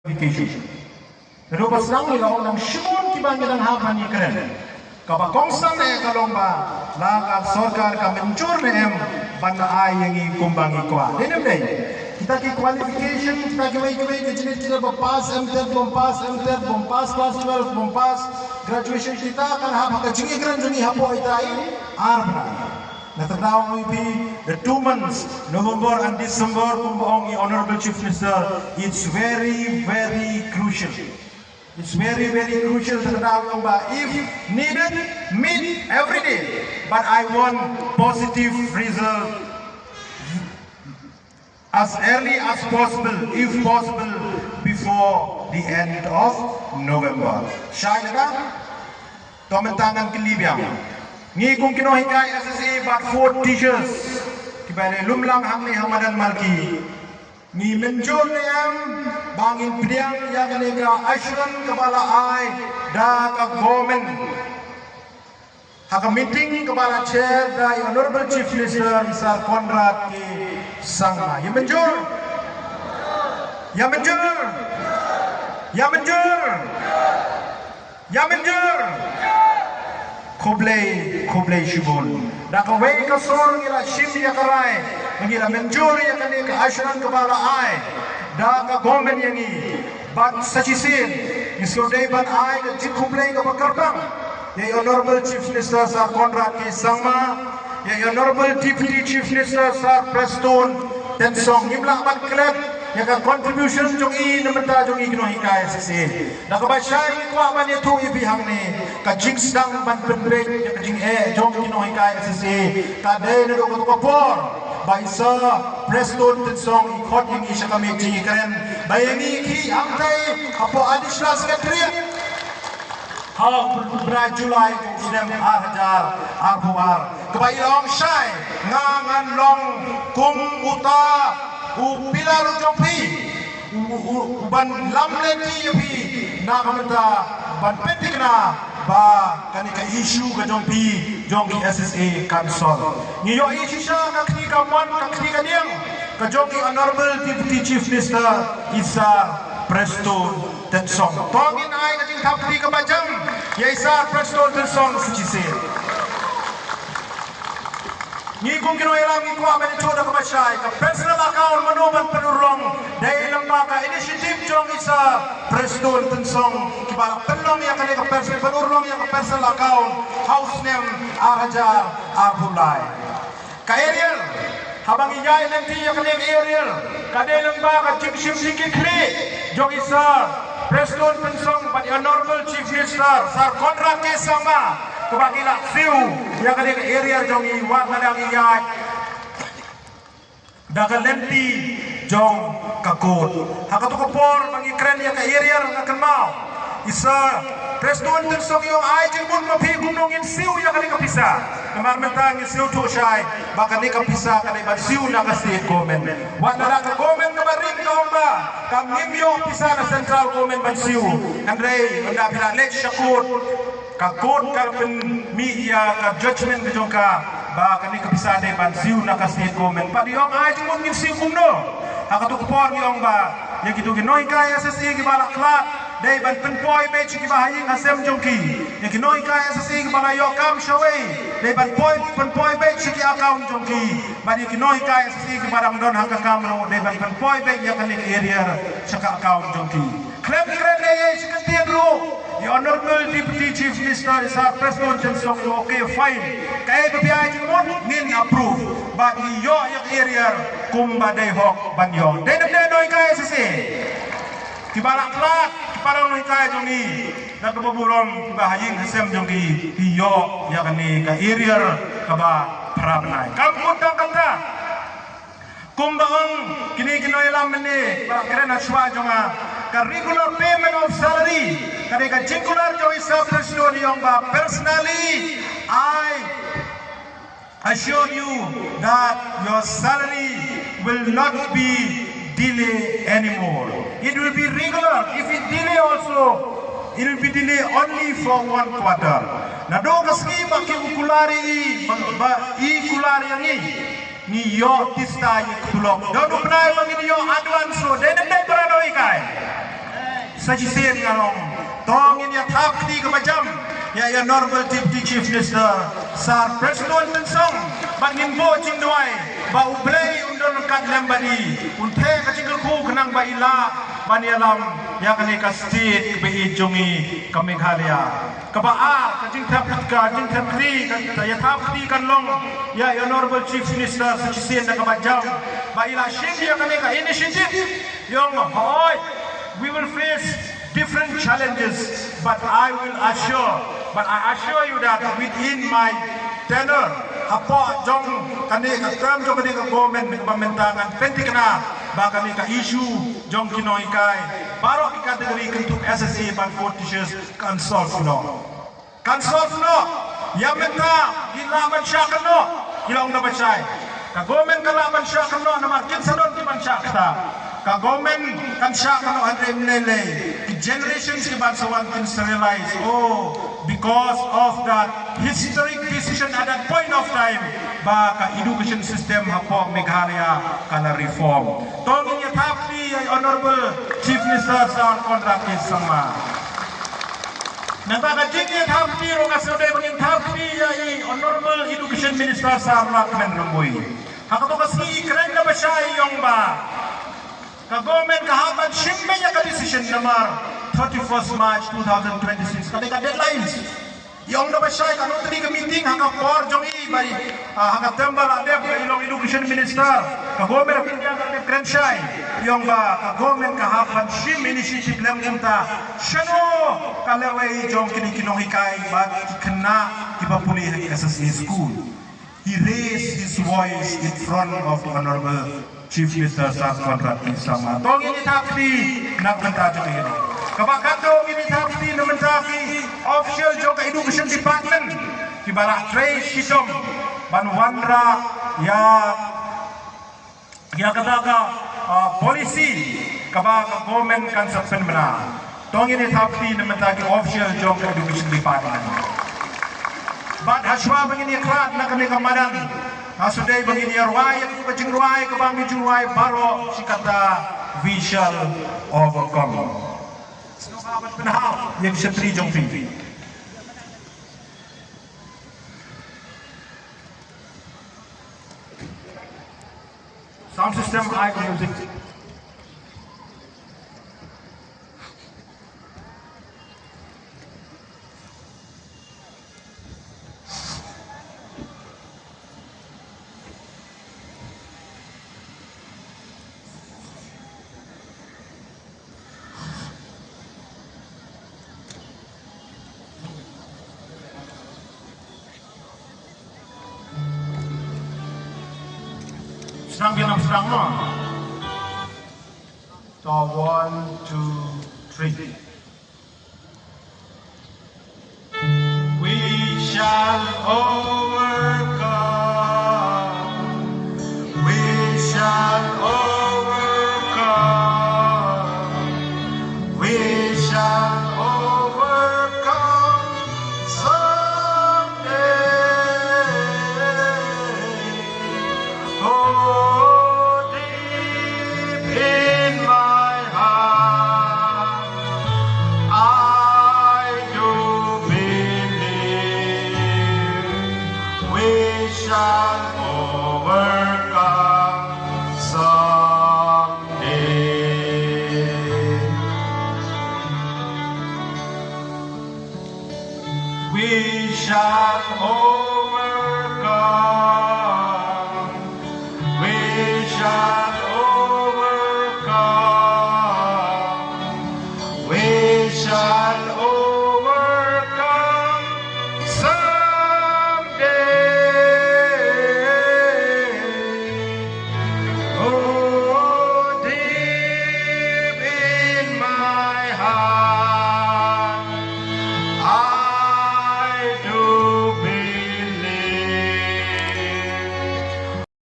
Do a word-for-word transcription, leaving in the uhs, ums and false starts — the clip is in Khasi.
Education. Naduh ba sdang ngi la ong nang shibun kiba ngi dang hap ban ïakren. Kaba kongsan eh ka long ba la ka sorkar ka mynjur ne em ban ai ïa ngi kumba ngi kwah. Dei ne em dei? Kita ki qualification, kita kiwei kiwei ki jinis, kita ba pass M.Ed, bym pass M.Ed, bym pass class twelve, bym pass graduation, kita kan hap ha ka jingïakren jong ngi hapoh ita i ar bnai. Nga tip, ong ïa phi, the two months, November and December, kumba ong i Honorable Chief Minister, it's very, very crucial. It's very, very crucial. Nga tip, ong ba, if needed, meet every day. But I want positive result as early as possible, if possible, before the end of November. Shai lada, to mynta ngan kylli biang. Ngi kum ki nonghikai S S A bad fourth teachers kiba la lumlang hangne ha madan Malki, ngi mynjur ne em ba ngin pdiang ïa kane ka assurance kaba la ai da ka government ha ka meeting kaba la chair da i Honorable Chief Minister Sir Conrad K Sangma? Ïa mynjur? Ïa mynjur? Ïa mynjur? Ïa mynjur? Khublei, khublei shibun. Da kawei ka sur ngi la shim ïa ka rai, ngi la mynjur ïa kane ka assurance kaba la ai da ka government ïa ngi. Bad sa shisien ngi sngewdei ban ai ka jingkhublei kaba kyrpang ïa i Honorable Chief Minister Sir Conrad K Sangma, ïa i Honorable Deputy Chief Minister Sir Prestone Tynsong. Ngim lah ban klet ïa ka contribution jong i na bynta jong ngi ki nonghikai S S A. Da kaba shai ngi kwah ban ïathuh ïa phi hangne, ka jingsdang ban pynbeit ïa ka jingeh jong ki nonghikai S S A ka dei naduh kato ka por ba i Sir Prestone Tynsong i khot ïa ngi sha ka miet jingïakren ba ïa ngi ki hangtai hapoh Additional Secretariat ha u bnai July u snem ar hajar arphew ar, kaba i la ong shai, nga ngan long kum uta u pillar jong phi, u, u, u ban lam lynti ïa phi na ka bynta ban pynthikna ba kane ka issue ka jong phi jong ki S S A kan solve. Ngi ïohi shisha ka kti kamon, ka kti kadiang ka jong i Honorable Deputy Chief Minister i Sir Prestone Tynsong. To ngin ai ka jingthap kti kaba jam ïa i Sir Prestone Tynsong sa shisien. Ngi kum ki nongïalam ngi kwah ban ïathuh da kaba shai, ka personal account mano ban pynurlong, dei lyngba ka initiative jong i Sir Prestone Tynsong kiba la pynlong ïa kane ka pers-, pynurlong ïa ka personal account ha u snem ar hajar arphew lai. Ka arrear, haba ngi ïaid lynti ïa kane ka arrear, ka dei lyngba ka jingshim jingkitkhlieh jong i Sir Prestone Tynsong bad i Honorable Chief Minister Sir Conrad K Sangma, kaba ki la siew ïa kane ka arrear jong ngi wat la dang ïaid da ka lynti jong ka court. Ha kato ka por ba ngi kren ïa ka arrear, nga kynmaw i Sir Prestone Tynsong i ong, ai jingmut ma phi kumno ngin siew ïa kane ka pisa. Namar mynta ngi sngewthuh shai ba kane ka pisa ka dei ban siew na ka state government. Wat la da ka government kaba rim ka ong ba kam ngim ïoh pisa na central government ban siew. Hynrei ynda phi la leit sha court, ka court ka pynmih ïa ka judgment ka jong ka ba kane ka pisa dei ban siew na ka state government. Bad i ong, ai jingmut ngin siew kumno. Ha kato ka por ngi ong ba ïa kito ki nonghikai S S A kiba la khlad, dei ban pynpoi beit sha kiba ha ïing ha sem jong ki. Ïa ki nonghikai S S A kiba la ïoh kam shawei, dei ban poi, pynpoi beit sha ki account jong ki. Bad ïa ki nonghikai S S A kiba dang don ha ka kam ruh, dei ban pynpoi beit ïa kane ka arrear sha ka account jong ki. Khlem kren ei ei shi kyntien ruh, i Honorable Deputy Chief Minister i Sir Prestone Tynsong i ong, okay, fine. Kaei ba phi ai jingmut ngin approve. Bad ngi ïoh ïa ka arrear kumba dei hok ban ïoh. Dei ne em dei nonghikai S S A? Kiba la khlad, ki para nonghikai jong ngi, na kaba burom, kiba ha ïing ha sem jong ki, ki ïoh ïa kane ka arrear kaba phra bnai. Kam kut tang kata. Kumba ong kine ki nongïalam mynne ba kren ha shuwa jong nga, ka regular payment of salary ka dei ka jingkular jong i Sir Prestone, i ong ba personally I assure you that your salary will not be delay anymore. It will be regular. If it delay also, it will be delay only for one quarter. Naduh ka sngi ba ki u kular ïa i, ba, ba i kular ïa ngi, ngi ïoh tista ïa ka tulop. Don u bnai ba ngin ïoh advance ruh. Dei ne em dei para nonghikai? Sa shisien nga ong, to ngin ïa thap kti kaba jam ïa i Honorable Deputy Chief Minister Sir Prestone Tynsong, bad ngin buh jingduwai ba U Blei un don ryngkat lem bad i, un theh ka jingkyrkhu khnang ba i lah ban ïalam ïa kane ka state kaba ïeit jong i ka Meghalaya. Kaba ar, ka jingthap, ka jingthap kti, ka ïa thap kti kan long ïa i Honorable Chief Minister sa shisien da kaba jam ba i la shim ïa kane ka initiative. Ïong hoi, we will face different challenges, but I will assure, but I assure you that within my tenure, hapoh jong kane ka term jong kane ka government kaba mynta ngan pynthikna ba kane ka issue jong ki nonghikai baroh ki category kynthup S S A bad fourth teachers kan solve noh. Kan solve noh. Ïa mynta ki lah ban shah kynnoh, ki long da ba shai. Ka government ka lah ban shah kynnoh namar kin sa don ki ban shah kata. Ka government kan shah kynnoh hynrei mynlei ki generations ki ban sa wan kin sa realize, oh, because of that historic decision at that point of time, ba ka education system hapoh Meghalaya ka la reform. To ngin ïa thap kti ïa i Honorable Chief Minister Sir Conrad K Sangma. Nangta ka jingïathap kti ruh ka sdang ba ngin thap kti ïa i Honorable Education Minister Sir Lahkmen Rymbui. Ha kata ka sngi i kren da ba shai, i ong ba ka government ka hap ban shim beit ïa ka decision namar thirty-first March two thousand twenty-six ka dei ka deadline. I ong da ba shai ka nongtri ka meeting ha ka por jong i ba i Ah, ha ka term ba la dep ba i long Education Minister, ka government of India ka dep kren shai, i ong ba ka government ka hap ban shim initiative lem kumta. Shano ka lehwei jong kine ki nonghikai bad ki khynnah kiba pule ha ki S S A school. He raised his voice in front of the Honorable Chief Minister Sir Conrad K Sangma. To ngin ïa thap kti na ka bynta jong ngi. Kaba katto ngin ïa thap kti na ka bynta ki official jong ka Education Department kiba la trei shitom ban wanrah ïa, ïa kata ka, ah, policy kaba ka government kan sa pynbna. To ngin ïa thap kti na ka bynta ki official jong ka Education Department. Bad hashwa ba ngin ïa khlad na kane ka madan, ha sdang ba ngin ïa rwai ïa ka jingrwai kaba ngin jingrwai baroh shi katta, we shall overcome. Sngewbha ban pynhap ïa ki shapri jong phi. Sound system, ai ka music. Sdang, Vietnam, sdang mo. So, one, two, three. We shall overcome. We shall overcome. We shall overcome someday. Oh, deep in my heart, I do believe we shall overcome someday. We shall overcome.